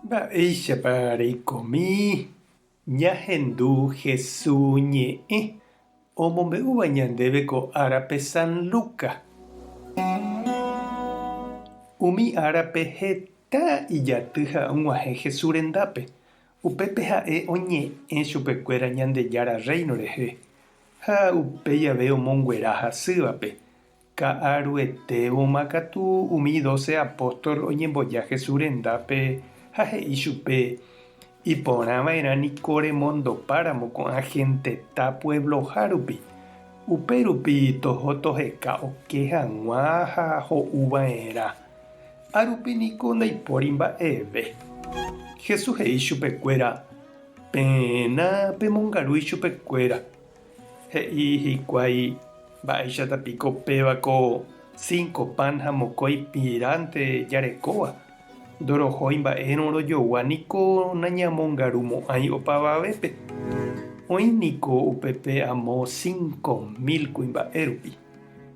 Mba'éichapa reikomi ñahendu Hesu ñe'ẽ omombe'úva ñandéve ko árape San Lucas? Umi árape heta ijaty ha og̃uahẽ Hesu rendápe, upépe ha'e oñe'ẽ chupekuéra Ñandejára Rréino rehe, ha upéi ave omonguera hasývape. Ka'aruetévoma katu umi dóse apóstol oñemboja Jesús rendápe ha he'i chupe, Iporã va'erã niko remondopáramo ko'ã genteta puebloha rupi, upe rupi toho toheka oke hag̃ua ha ho'u va'erã. Árupi niko ndaipóri mba'eve. Jesús he'i chupekuéra, Peẽna pemongaru ichupekuéra. He'i hikuái, Mba'éichata piko péva ko cinco pan ha mokõi piránte jarekóva? Ndorohói mba'érõ rojogua niko nañamongarumo'ãi opavavépe. Oĩ niko upépe amo 5000 kuimba'e rupi.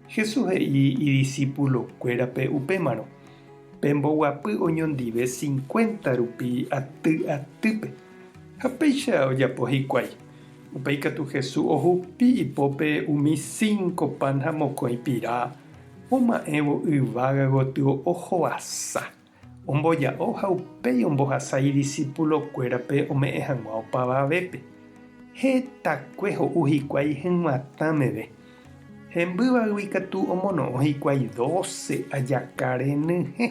Jesús he'i idisipulokuérape upémarõ, Pemboguapy oñondive cincuenta rupi aty atýpe. Ha péicha ojapo hikuái. Upéi katu Jesús ohupi ipópe umi cinco pan ha mokõi pira, oma'ẽvo yvága gotyo ohoasa, omboja'o ha upéi ombohasa idisipulokuérape ome'ẽ hag̃ua opavavépe. Hetakue ho'u hikuái hyg̃uatã meve. Hembývagui katu omono'õ hikuái dóse ajaka renyhẽ.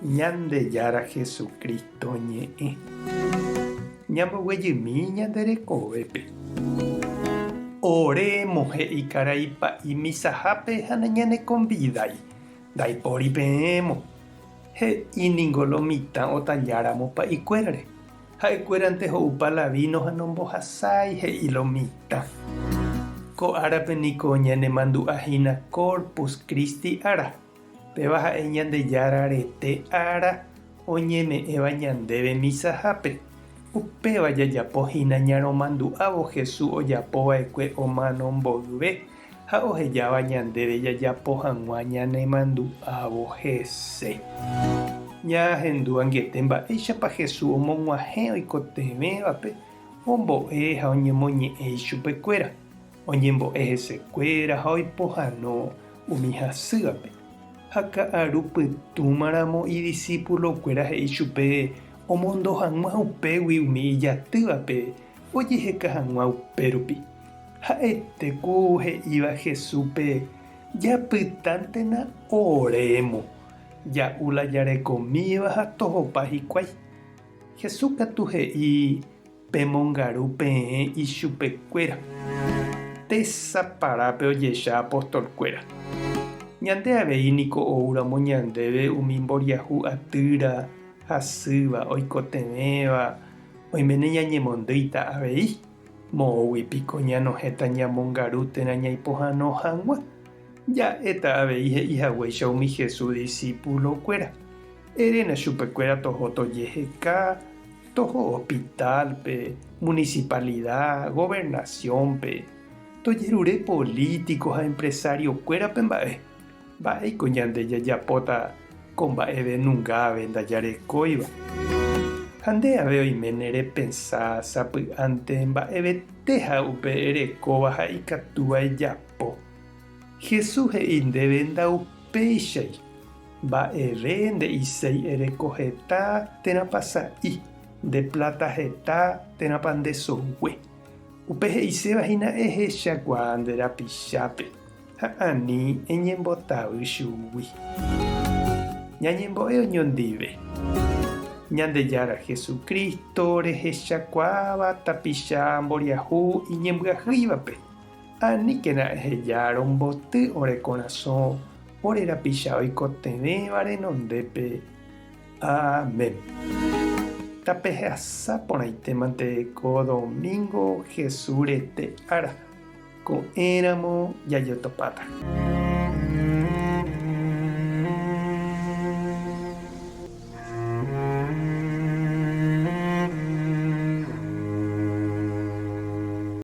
Ñandejára Jesucristo ñe'ẽ. Ñamboguejymi ñande rekovépe. Ore mohe'i karai pa'i misahápe ha nañanekonvidái, ndaipóri peẽmo. He'i ningo lo mitã otalláramo pa'ikuérare. Ha'ekuérante ho'upa la víno ha nombohasái, he'i lo mitã. Ko árape niko ñanemandu'a hína Corpus Christi ára. Péva ha'e Ñandejára rete ára oñeme'ẽva ñandéve misahápe. Upéva jajapo hína ñaromandu'ávo Jesús ojapo va'ekue omano mboyve ha ohejáva ñandéve jajapo hag̃ua ñanemandu'ávo hese. Ñahendu angete mba'éichapa Jesús omog̃uahẽ oikotevẽvape ombo'e ha oñemoñe'ẽ ichupekuéra, oñembo'e hesekuéra ha oipohãno umi hasývape. Ha ka'aru pytũmaramo idisipulokuéra he'i chupe omondo hag̃ua upégui umi ijatývape ojeheka hag̃ua upérupi. Ha'ete ku he'íva Jesúspe, Japytántena orémo, ja'u la jarekomíva ha tohopa hikuái. Jesús katu he'i, Pemongaru peẽ ichupekuéra. Tesaparápe ojecha apostolkuéra. Ñande avei niko oúramo ñandéve umi mboriahu atýra, hasýva, oikotevẽva, oiméne ñañemondýita avei. Moõgui piko ñanohẽta ñamongaru térã ñaipohãno hag̃ua? Ja'éta avei he'i haguéicha umi Jesús disípulokuéra, Eréna chupekuéra toho tojeheka, toho hospitálpe, municipalida, gobernación-pe, tojerure político ha empresariokuérape mba'e. Mba'éiko ñande jajapóta ko mba'eve nunga ave ndajarekóiva? Ha nde ave oiméne repensa sapy'ánte mba'evetéha upe erekóva ha ikatúva ejapo. Jesús he'i ndéve ndaupéichai, mba'eve nde'iséi ereko heta térãpa sa'i, nde pláta heta térãpa nde sogue. Upe he'iséva hína ehechakuaa nde rapichápe. Ha ani eñembotavy chugui. Ñañembo'e oñondive. Ñandejára Jesucristo rehechakuaáva tapicha mboriahu iñembyahýivape, aníkena eheja romboty ore korasõ ore rapicha oikotevẽva renondépe. Amén. Tapehasa porãitémante ko domingo Jesús rete ára. Ko'ẽramo jajotopáta.